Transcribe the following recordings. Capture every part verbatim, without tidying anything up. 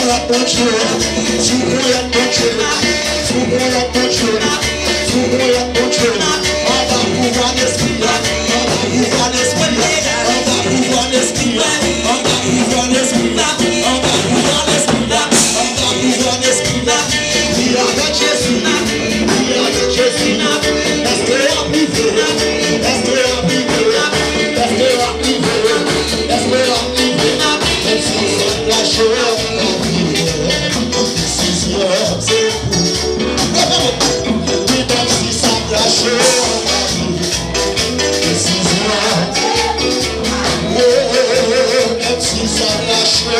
Bondye, sou ponyèt Bondye, sou ponyèt Bondye, sou ponyèt Bondye. Anba pouvwa Lespri a, anba pouvwa Lespri a, anba pouvwa Lespri a, anba pouvwa Lespri a, anba pouvwa Lespri a, anba pouvwa Lespri a. Viv avèk Jezi, viv avèk Jezi. Èske w ap rive? Èske w ap rive? Èske w ap rive? Èske w ap rive? Menm si sa kache, desizyon se pou. Wi, menm si sa kache, desizyon. Wi, menm si sa kache,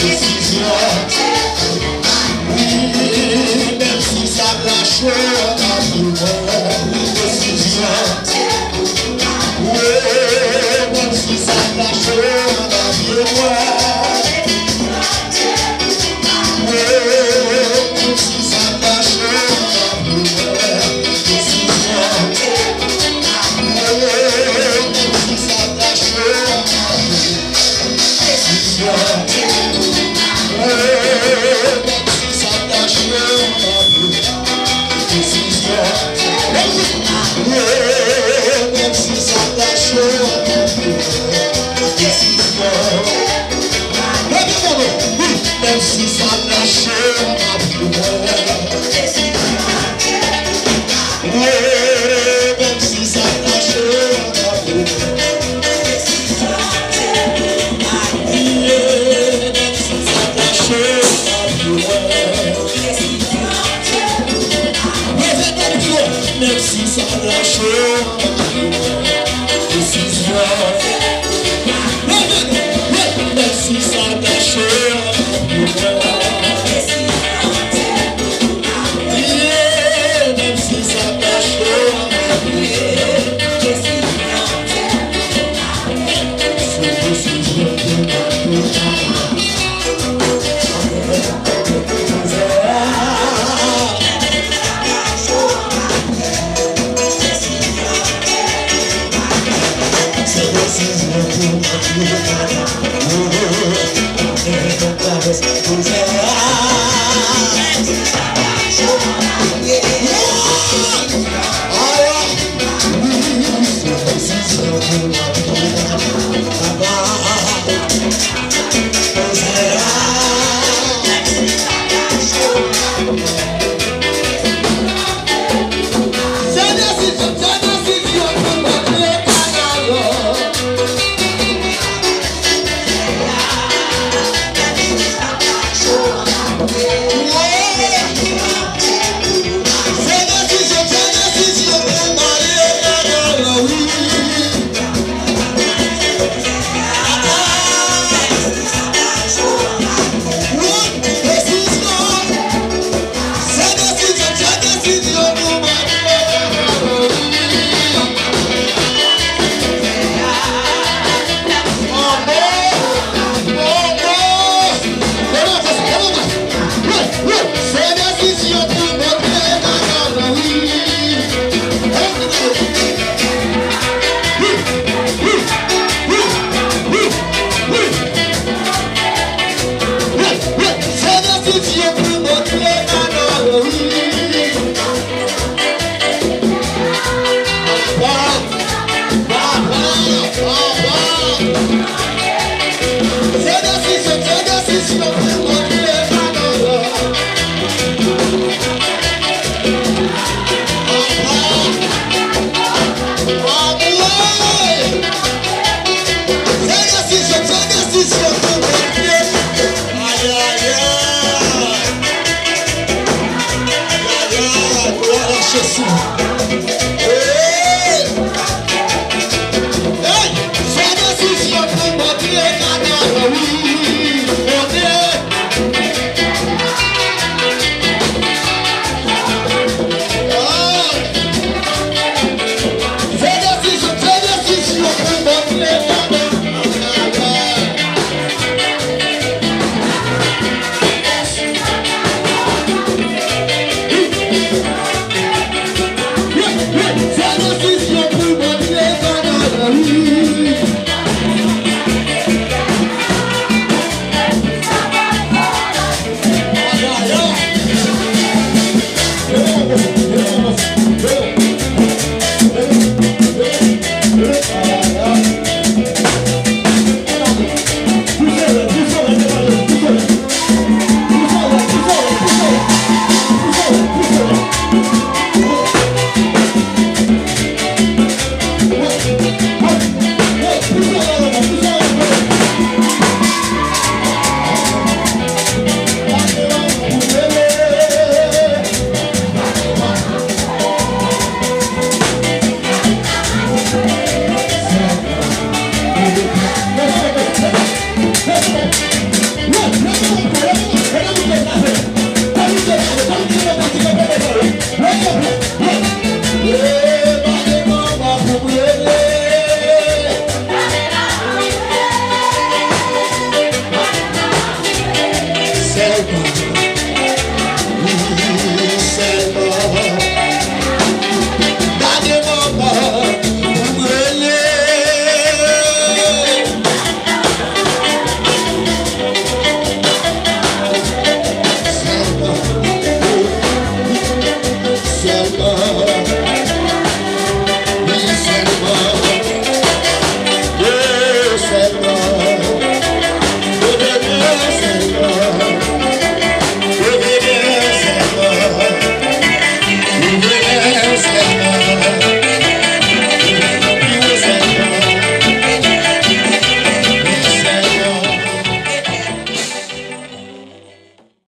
desizyon. Wi, menm si sa kache, desizyon. Wi, menm si sa kache anba pye mwen. Wi, menm si sa kache anba pye mwen. Desizyon. Wi, menm si sa kache anba pye mwen. Desizyon. Wi, menm si sa kache anba pye mwen. Desizyon. Wi, menm si sa kache anba pye mwen. Desizyon. Leve men nou. Wi, menm si sa kache anba pye mwen. Wi, menm si sa kache anba pye mwen. Wi, menm si sa kache anba pye mwen. Leve men pli wo. Menm si sa kache, desizyon. Leve men, menm si sa kache, menm si sa kache, se desizyon pou mwen.